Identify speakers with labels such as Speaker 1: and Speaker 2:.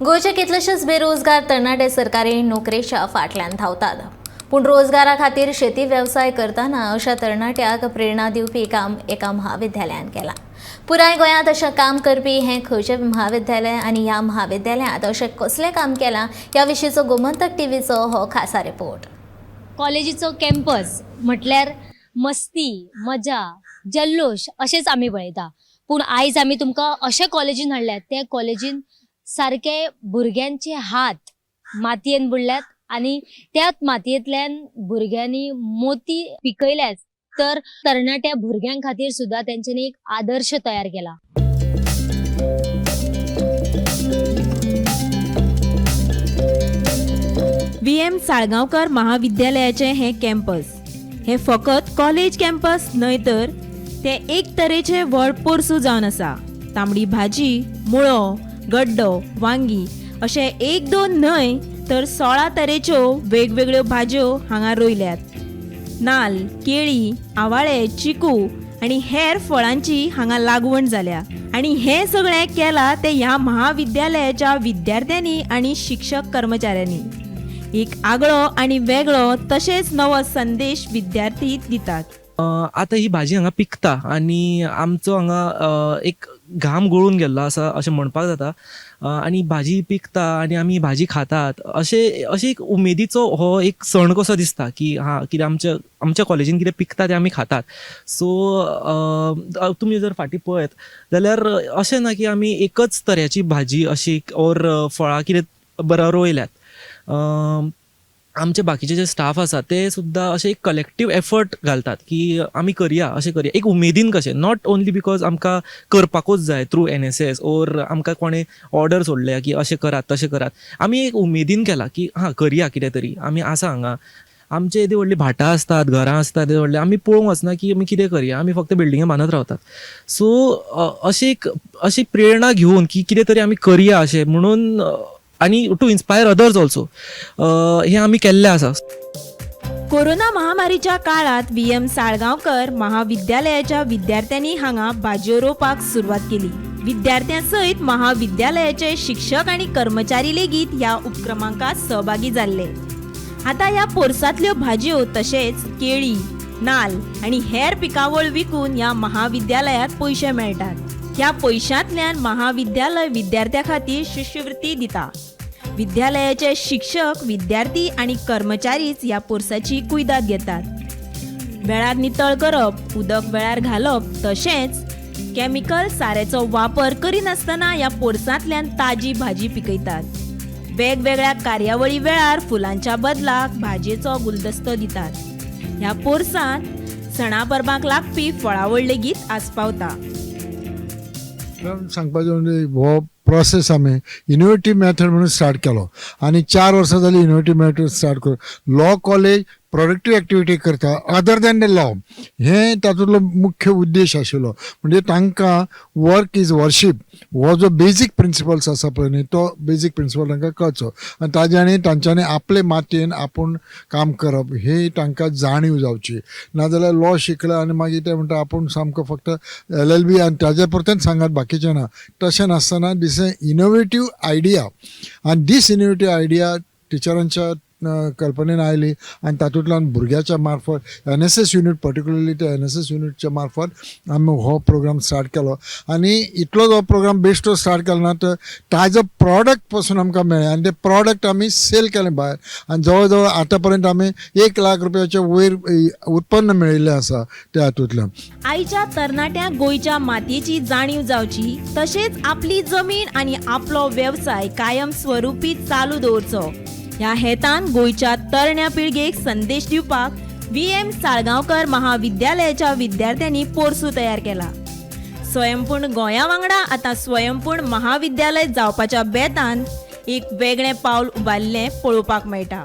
Speaker 1: गोंयचे कितलेशेच बेरोजगार तरणाटे सरकारी नोकरेच्या फाटल्यान धांवतात, पूण रोजगारा खातीर शेती वेवसाय करतना अशा तरणाट्याक प्रेरणा दिवपी काम एका म्हाविद्यालयान केलां. पुराय गोंयांत अशें काम करपी हें खंयचें म्हाविद्यालय आनी ह्या म्हाविद्यालयांत अशें कसलें काम केलां ह्या विशींचो गोमंतक टीव्हीचो हो खासा रिपोर्ट.
Speaker 2: कॉलेजीचो कॅम्पस म्हटल्यार मस्ती, मजा, जल्लोश अशेंच आमी पळयता. पूण आयज आमी तुमकां अशे कॉलेजीन हाडल्यात, त्या कॉलेजीन सारके भुरग्यांचे हात मातयेन बुडल्यात आनी त्याच मातयेंतल्यान भुरग्यांनी मोती पिकयल्यात, तर तरणाट्या भुरग्यां खातीर सुद्दां तेंच्यांनी एक आदर्श तयार केला.
Speaker 3: व्ही एम साळगांवकर महाविद्यालयाचें हें कॅम्पस हें फकत कॉलेज कॅम्पस न्हय, तर तें एक तरेचें व्हड पोरसूं जावन आसा. तांबडी भाजी, मुळो, गड्डो, वांगी अशें एक दोन न्हय तर 16 तरेच्यो वेगवेगळ्यो भाजयो हांगा रोयल्यात. नाल, केळी, आवाळे, चिकू आनी हेर फळांची हांगा लागवण जाल्या आनी हें सगळें केलां तें ह्या महाविद्यालयाच्या विद्यार्थ्यांनी आनी शिक्षक कर्मचाऱ्यांनी. एक आगळो आनी वेगळो तशेंच नवो संदेश विद्यार्थी दितात.
Speaker 4: आतां ही भाजी हांगा पिकता आनी आमचो हांगा एक घाम गळून गेल्लो आसा अशें म्हणपाक जाता. आनी भाजी पिकता आनी आमी भाजी खातात अशें अशें एक उमेदीचो हो एक सण कसो दिसता की हा कितें आमच्या आमच्या कॉलेजीन कितें पिकता तें आमी खातात. सो तुमी जर फाटीं पळयत जाल्यार अशें ना की आमी एकच तरेची भाजी अशी ओर फळां कितें बरें रोयल्यात. आमचे बाकीचे जे स्टाफ आसा ते सुद्दां अशें एक कलेक्टीव एफर्ट घालतात की आमी करया, अशें करया, एक उमेदीन कशें, not only because आमकां करपाकूच जाय थ्रू एनएसएस ओर आमकां कोणें ऑर्डर सोडल्या की अशें करात तशें करात. आमी एक उमेदीन केलां की हां करया कितें तरी, आमी आसा हांगा. आमचे येदी व्हडली भाटां आसतात, घरां आसतात येदी व्हडली, आमी पळोवंक वचना की आमी कितें करया, आमी फक्त बिल्डिंगे बांदत रावतात. सो अशी एक अशी प्रेरणा घेवन की कितें तरी आमी करया अशें म्हणून आनी टू इन्स्पायर अदर्स ऑल्सो हें आमी केल्लें आसा.
Speaker 3: कोरोना महामारीच्या काळांत व्ही एम साळगांवकर महाविद्यालयाच्या विद्यार्थ्यांनी हांगा भाजयो रोवपाक सुरवात केली. विद्यार्थ्यां सयत महाविद्यालयाचे शिक्षक आनी कर्मचारी लेगीत ह्या उपक्रमांकात सहभागी जाल्ले. आतां ह्या पोरसांतल्यो भाजयो तशेंच केळी, नाल आनी हेर पिकावळ विकून ह्या महाविद्यालयांत पयशे मेळटात. ह्या पयशांतल्यान महाविद्यालय विद्यार्थ्यां खातीर शिश्यवृत्ती दिता. विद्यालयाचे शिक्षक, विद्यार्थी आनी कर्मचारीच ह्या पोरसाची कुयदाद घेतात. वेळार नितळ करप, उदक वेळार घालप तशेंच केमिकल साऱ्याचो वापर करिनासतना ह्या पोरसांतल्यान ताजी भाजी पिकयतात. वेगवेगळ्या कार्यावळी वेळार फुलांच्या बदलाक भाजयेचो गुलदस्तो दितात. ह्या पोरसांत सणा परबांक लागपी फळावळ लेगीत आस्पावता.
Speaker 5: सांगपाचें म्हणजे हो प्रोसेस आमी इनोवेटीव मेथड म्हणून स्टार्ट केलो आनी 4 वर्सां जालीं इनोवेटीव मेथड स्टार्ट करून लॉ कॉलेज प्रोडक्टीव एक्टिविटी करता अदर दॅन the law. हें तातूंतलो मुख्य उद्देश आशिल्लो. म्हणजे तांकां वर्क is worship हो जो बेजीक प्रिंसिपल्स आसा पळय न्ही, तो बेजीक प्रिंसिपल तांकां कळचो आनी ताज्यांनी तांच्यांनी आपले मातयेन आपूण काम करप ही तांकां जाणीव जावची. नाजाल्यार लॉ शिकले आनी मागीर ते म्हणटा आपूण सामको फक्त एलएलबी आनी ताजे पुरतेंच सांगात, बाकीचें ना. तशें नासतना दीस is innovative idea आनी दीस इनोवेटीव आयडिया टिचरांच्या कल्पनेन आयली आनी तातूंतल्यान भुरग्याच्या मार्फत एनएसएस युनीट, पर्टिक्युलरली त्या एनएसएस युनिटच्या मार्फत आमी हो प्रोग्राम स्टार्ट केलो. आनी इतलोच हो प्रोग्राम बेश्टो स्टार्ट केलो ना, तर ताजो प्रॉडक्ट पसून आमकां मेळ्ळें आनी ते प्रॉडक्ट आमी सेल केलें भायर आनी जवळ जवळ आतां पर्यंत आमी 1 लाख रुपयाचे वयर उत्पन्न मेळिल्लें आसा त्या हातूंतल्यान.
Speaker 3: आयच्या तरणाट्यांक गोंयच्या मातयेची जाणीव जावची तशेंच आपली जमीन आनी आपलो वेवसाय कायम स्वरुपी चालू दवरचो ह्या हेतान गोंयच्या तरण्या पिळगेक संदेश दिवपाक व्ही एम साळगांवकर महाविद्यालयाच्या विद्यार्थ्यांनी पोरसूं तयार केला. स्वयंपूर्ण गोंया वांगडा आतां स्वयंपूर्ण महाविद्यालय जावपाच्या बेतान एक वेगळें पावल उबारिल्लें पळोवपाक मेळटा.